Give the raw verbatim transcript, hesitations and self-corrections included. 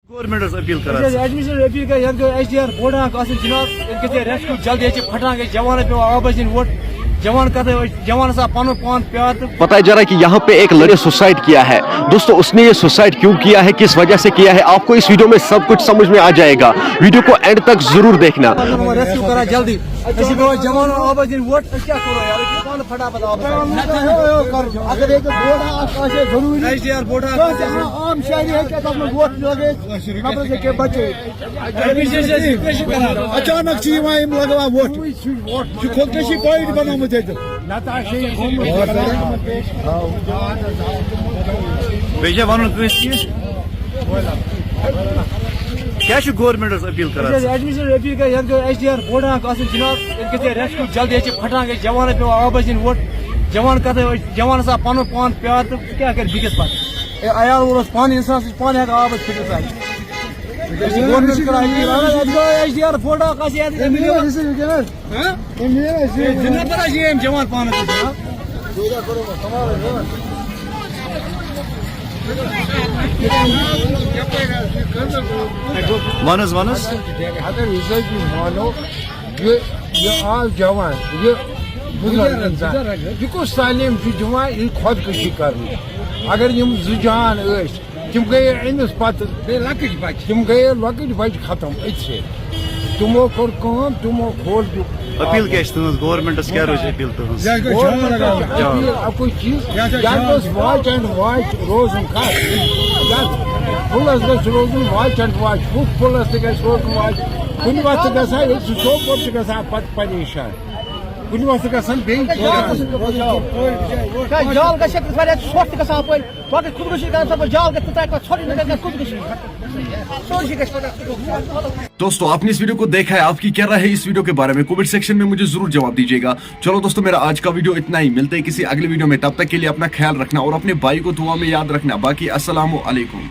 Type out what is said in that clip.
Governments appeal کران؟ Administration appeal کر، یتھ گوٚو ایچ ڈی آر بوڈ اکھ آسُن جناب، یتھ گژھِ ریسکیو جلدی، ییٚتہِ چھِ پھٹان، گژھِ جوانن پٮ۪وان آبس دِنۍ ووٹ، جوان کتھ، جوان ہسا پنُن پان پیار تہٕ बताया जा रहा है कि यहाँ पे एक लड़के सुसाइड किया है। दोस्तों, उसने ये सुसाइड क्यों किया है, किस वजह से किया है, आपको इस वीडियो में सब कुछ समझ में आ जाएगा। वीडियो को एंड तक जरूर देखना। ریسکیو کران جلدی، أسۍ چھِ پٮ۪وان جوانن آبس دِنۍ ووٹ، أسۍ کیٛاہ کرو یار، أسۍ چھِ پانہٕ پھٹان پتہٕ آبس۔ اگر ییٚتہِ بوڈ اکھ آسہِ ہے ضروٗری، ایچ ڈی آر بوڈ اکھ کانٛہہ تہِ عام شہری ہیٚکہِ ہا تتھ منٛز ووٹ لٲگِتھ، خبرس ہیٚکہِ ہے بچٲیِتھ۔ اچانک چھِ یِوان یِم لگاوان ووٹ۔ یہِ چھُ خودکشی پوینٹ بنومُت ییٚتہِ۔ بیٚیہِ چھا ونُن کٲنٛسہِ کینٛہہ؟ کیٛاہ چھُ گورنمنٹس اپیل کران؟ ایڈمنسٹریشن اپیل کر، یتھ گوٚو ایچ ڈی آر بوڈ اکھ آسُن جناب، یتھ گژھِ ریسکیو جلدی، ییٚتہِ چھِ پھٹان، گژھِ جوانن پٮ۪وان آبس دِنۍ ووٹ، جوان کتھ، جوان ہسا پنُن پان پیار تہٕ کیٛاہ کرِ بیٚکِس پتہٕ؟ اے عیال وول اوس پانہٕ انسان، سُہ چھُ پانہٕ ہٮ۪کان آبس پھٹِتھ حظ۔ گورنمنٹ کران اپیل، اگر اَسہِ گوٚو ایچ ڈی آر بوڈ اکھ آسہِ یتھ، زِنٛدٕ پَتہٕ آسہِ یِم جوان پانَس سۭتۍ جناب۔ وَن حظ، وَن حظ۔ اگر أسۍ حظ یہِ مانو، یہِ یہِ آو جوان، یہِ بُزرگ اِنسان، یہِ کُس تعلیٖم چھُ دِوان یہِ خۄدکٔشی کرنہٕ؟ اگر یِم زٕ جان ٲسۍ، تِم گٔیے أمِس پتہٕ، بیٚیہِ لۄکٕٹۍ بچہِ۔ تِم گٔیے لۄکٕٹۍ بچہِ ختم أتھۍ سۭتۍ۔ تِمو کٔر کٲم، تِمو کھول دیُت۔ اپیل کیٛاہ چھِ تُہٕنٛز؟ گورنمنٹس کیٛاہ روزِ اپیل تُہٕنٛز؟ گورنمنٹس اپیل اکُے چیٖز، یتھ گژھِ واچ اینڈ واچ روزُن کتھ؟ یتھ پُلس گژھِ روزُن واچ اینڈ واچ، ہُتھ پُلس تہِ گژھِ روزُن واچ۔ کُنہِ وقتہٕ گژھان ییٚتہِ سُہ سوپور تہِ گژھان پتہٕ پریشان۔ کُنہِ وقتہٕ گژھان بیٚیہِ۔ جال گژھِ واریاہ ژھۄٹھ تہِ گژھان اپٲرۍ، باقٕے خودکشی کران سا جال گژھِ تہِ ترٛاوِ پتہٕ ژھۄٹھ نہٕ گژھِ خودکشی، سورُے گژھِ پتہٕ۔ दोस्तों, आपने इस वीडियो को देखा है, आपकी क्या राय है इस वीडियो के बारे में? कमेंट सेक्शन में मुझे जरूर जवाब दीजिएगा। चलो दोस्तों, मेरा आज का वीडियो इतना ही। मिलते हैं किसी अगले वीडियो में, तब तक के लिए अपना ख्याल रखना और अपने भाई को दुआ में याद रखना। बाकी अस्सलाम वालेकुम।